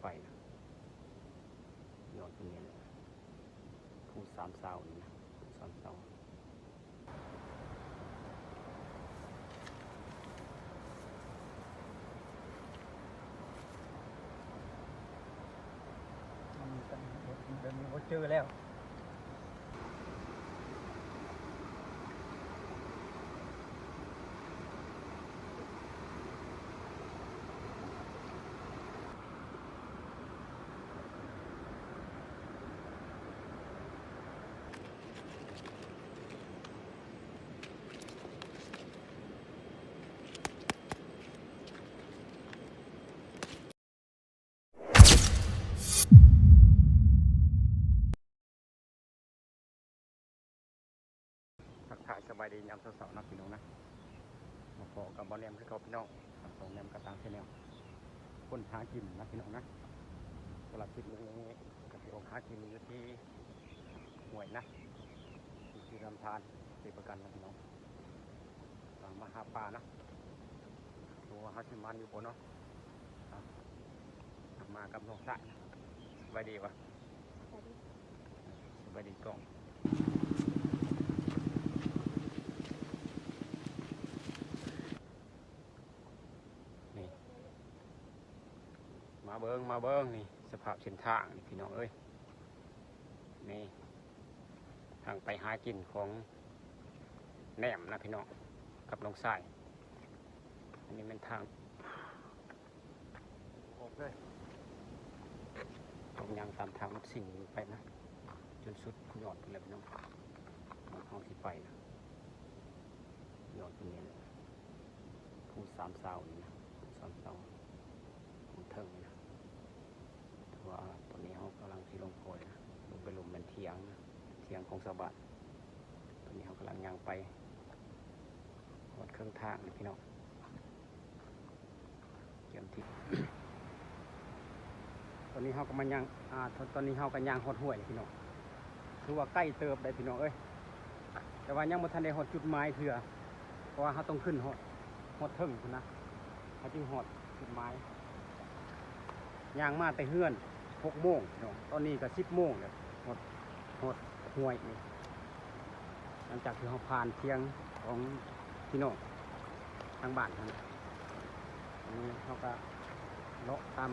ໄປນະ ຍອດເພິ່ນນີ້ແຫຼະ ພູສາມເສົານີ້ນະ ພູສາມເສົາ. ເບິ່ງ ເບິ່ງ ເບິ່ງ ບໍ່ເຈີແລ້ວ. ທັກທາຍສະບາຍດີຍາມເຊົ້າໆ ເນາະ ພີ່ນ້ອງນະ, ມາພໍ້ກັບບ່າວແນມຄືເກົ່າ ພີ່ນ້ອງ, ຊ່ອງແນມກະຕ່າງແຊນແນວ ຄົ້ນຫາກິນນະ ພີ່ນ້ອງນະ. ສຳລັບຄລິບນີ້ກະຊິອອກຫາກິນຢູ່ທີ່ຫ້ວຍນະ ຢູ່ທີ່ລຳທານ ເຊປະກັນນະ ພີ່ນ້ອງ. ກຳລັງມາຫາປາເນາະ, ບໍ່ຮູ້ວ່າເຮົາຊິໝານຢູ່ບໍ່ເນາະ. ເອົາ ມາກັບນ້ອງຊາຍ. ສະບາຍດີວະ? ສະບາຍດີ ສະບາຍດີກ້ອງ. ນີ້ ມາເບິ່ງ ມາເບິ່ງ ນີ້ ສະພາບເສັ້ນທາງນີ້ ພີ່ນ້ອງເອີຍ. ນີ້ ທາງໄປຫາກິນຂອງແນມນະ ພີ່ນ້ອງ ກັບນ້ອງຊາຍ. ອັນນີ້ແມ່ນທາງອອກເລີຍ, ຕ້ອງຍ່າງຕາມທາງມັນຊິງໄປນະ ຈົນສຸດຍອດພຸ້ນແຫຼະ ພີ່ນ້ອງ. ບ່ອນເຮົາຊິໄປນະ ຍອດນີ້ແຫຼະ ພູສາມເສົານີ້ນະ ສາມເສົາ ເທິງນີ້ນະ. ຖືວ່າຕອນນີ້ເຮົາກຳລັງຊິລົງໂພຍນະ, ລົງໄປລຸ່ມແມ່ນຖຽງນະ, ຖຽງຂອງຊາວບ້ານ. ຕອນນີ້ເຮົາກຳລັງຍ່າງໄປຮອດເຄິ່ງທາງແລ້ວ ພີ່ນ້ອງ. ຕອນນີ້ເຮົາກະມາຍ່າງ ອາ ຕອນນີ້ເຮົາກະຍ່າງຮອດຫ້ວຍແລ້ວ ພີ່ນ້ອງ. ຖືວ່າໃກ້ເຕີບໄດ໋ ພີ່ນ້ອງເອີຍ, ແຕ່ວ່າຍັງບໍ່ທັນໄດ້ຮອດຈຸດໝາຍເທື່ອ ເພາະວ່າເຮົາຕ້ອງຂຶ້ນຮອດ ຮອດເທິງພຸ້ນນະ ເຮົາຈຶ່ງຮອດຈຸດໝາຍ. ຍ່າງມາແຕ່ເຮືອນຫົກໂມງເນາະ, ຕອນນີ້ກະສິບໂມງແລ້ວ ຮອດ ຮອດຫ້ວຍນີ້. ຫຼັງຈາກທີ່ເຮົາຜ່ານຖຽງຂອງພີ່ນ້ອງທາງບ້ານຫັ້ນນະ, ອັນນີ້ເຮົາກະເລາະຕາມ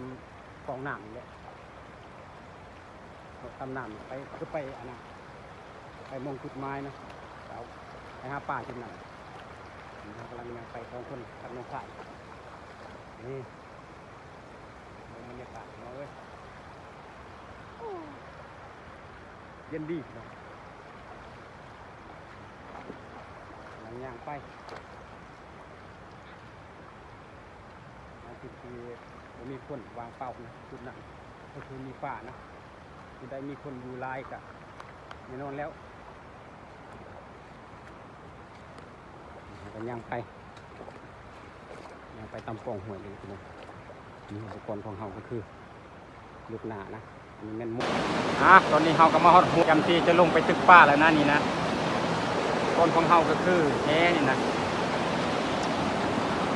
ກອງນ້ຳນີ້ແຫຼະ, ເລາະຕາມນ້ຳໄປ ຄືໄປອັນນັ້ນ ໄປໝ່ອງຈຸດໝາຍນະ, ເອົາ ໄປຫາປາຈຸດນັ້ນ. ເຮົາກຳລັງຍ່າງໄປສອງຄົນກັບນ້ອງຊາຍ. ນີ້ ເບິ່ງບັນຍາກາດ ພີ່ນ້ອງເອີຍ, ເຢັນດີພີ່ນ້ອງ. ກຳລັງຍ່າງໄປ ມາຈຸດທີ່ບໍ່ມີຄົນ ວ່າງເປົ່ານະ, ຈຸດນັ້ນກະຄືມີປ່ານະ, ຈຸດໃດມີຄົນຢູ່ຫຼາຍກະແນ່ນອນແລ້ວ. ເຮົາກະຍ່າງໄປ ຍ່າງໄປຕາມກອງຫ້ວຍນີ້ພີ່ນ້ອງ. ນີ້ ອຸປະກອນຂອງເຮົາກະຄື ລູກໜ້ານະ ອັນນີ້ແມ່ນໝູກ. ອາ ຕອນນີ້ເຮົາກະມາຮອດຫ້ວຍ ກຽມທີ່ຈະລົງໄປຕຶກປາແລ້ວນະ ນີ້ນະ. ກ່ອນຂອງເຮົາກະຄືແຫນີ້ນະ.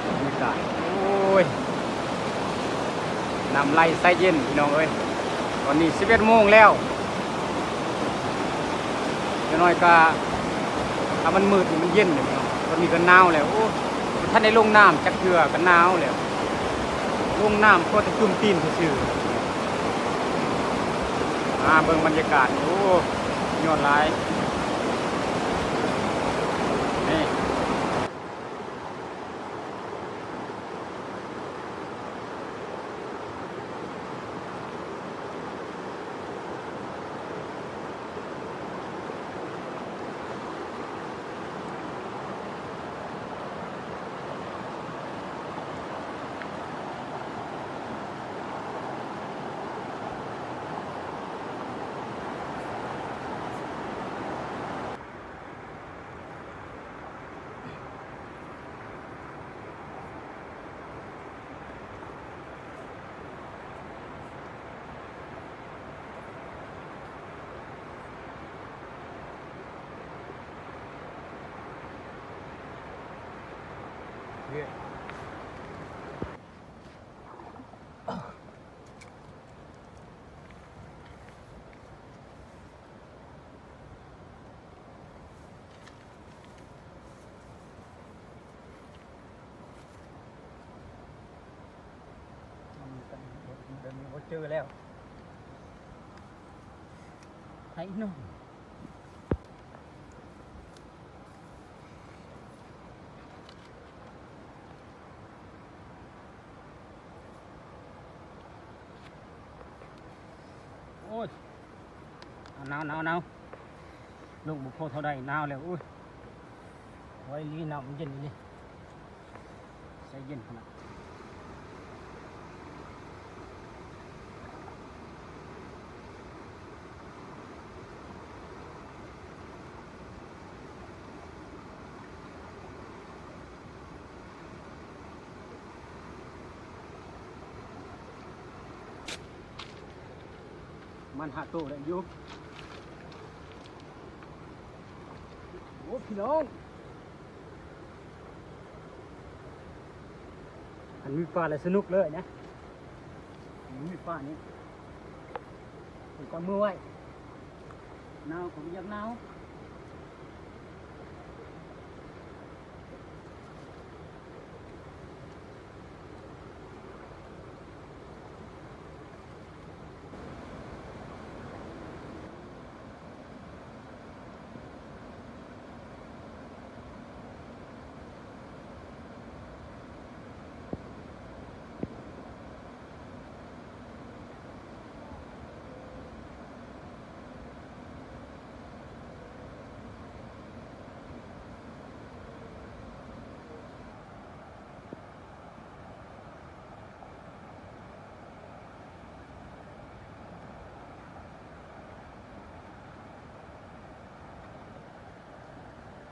ບັນຍາກາດ ໂອ້ຍ ນ້ຳໄຫຼໃສເຢັນ ພີ່ນ້ອງເອີຍ. ຕອນນີ້ສິບເອັດໂມງແລ້ວ, ຢ່າງໜ້ອຍກະ ຖ້າມັນມືດນີ້ມັນເຢັນ. ຕອນນີ້ກະໜາວແລ້ວ, ໂອ້ ບໍ່ທັນໄດ້ລົງນ້ຳຈັກເທື່ອກະໜາວແລ້ວ. ລົງນ້ຳພໍແຕ່ຈຸ່ມຕີນຊື່ໆ. ມາເບິ່ງບັນຍາກາດ ໂອ້ ຍອດຫຼາຍ ນີ້. ເຈີແລ້ວ ໄທນ້ອງ. ໂອ້ຍ ໜາວ ໜາວ ໜາວ ລົງບໍ່ພໍເທົ່າໃດ ໜາວແລ້ວ. ໂອ້ຍ ໄວອີ່ຫຼີ ນ້ຳມັນເຢັນອີ່ຫຼີ ໃສເຢັນຂະໜາດ. ມັນຫາໂຕໄດ້ຢູ່. ໂອ້ ພີ່ນ້ອງ ຄັນມີປາແລ້ວສະໜຸກເລີຍນະ ມີປານີ້ ເປັນກຳມືໄວ້ ໜາວກໍບໍ່ຢາກໜາວ.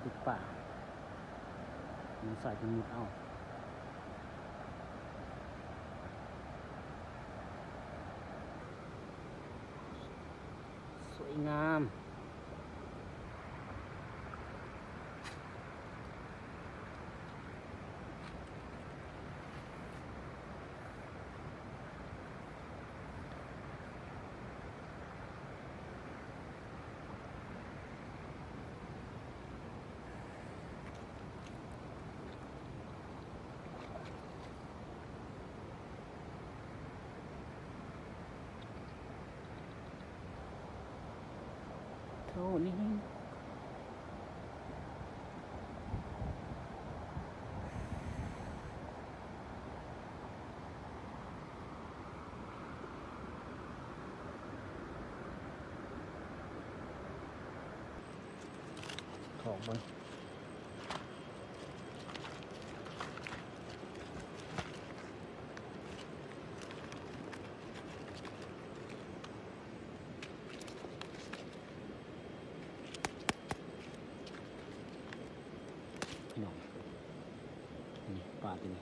ຕິດປ່າ ນ້ອງຊາຍເພິ່ນມຸດເອົາ. ສວຍງາມ. ໂທນີ້ ຖອກເບິ່ງ. ພີ່ນ້ອງ ນີ້ປາຕົວນີ້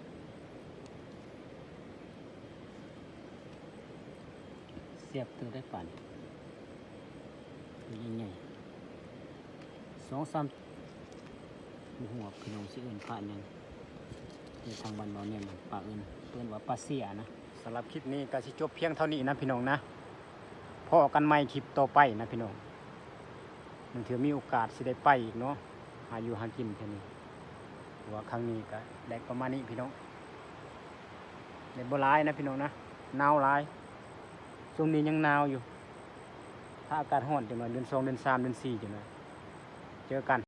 ແຊບເຕີບໄດ໋ປານີ້ ຕົວໃຫຍ່ໆ ສອງສາມ ບໍ່ຮູ້ວ່າພີ່ນ້ອງຊິເອີ້ນປາຫຍັງ ແຕ່ທາງບ້ານເວົ້າແນວນັ້ນ ປາເອີ້ນ ເອີ້ນວ່າປາເສຍນະ. ສຳລັບຄລິບນີ້ກໍຊິຈົບພຽງເທົ່ານີ້ນະພີ່ນ້ອງນະ ພໍ້ກັນໃໝ່ຄລິບຕໍ່ໄປນະພີ່ນ້ອງ ບາງເທື່ອມີໂອກາດຊິໄດ້ໄປອີກເນາະ ຫາຢູ່ຫາກິນແຖວນີ້ ເພາະວ່າຄັ້ງນີ້ກໍໄດ້ປະມານນີ້ພີ່ນ້ອງ ໄດ້ບໍ່ຫຼາຍນະພີ່ນ້ອງນະ ໜາວຫຼາຍ ຊ່ວງນີ້ຍັງໜາວຢູ່ ຖ້າອາກາດຮ້ອນຈັກໜ່ອຍ ເດືອນສອງ ເດືອນສາມ ເດືອນສີ່ ຈັກໜ່ອຍ ເຈີກັນ.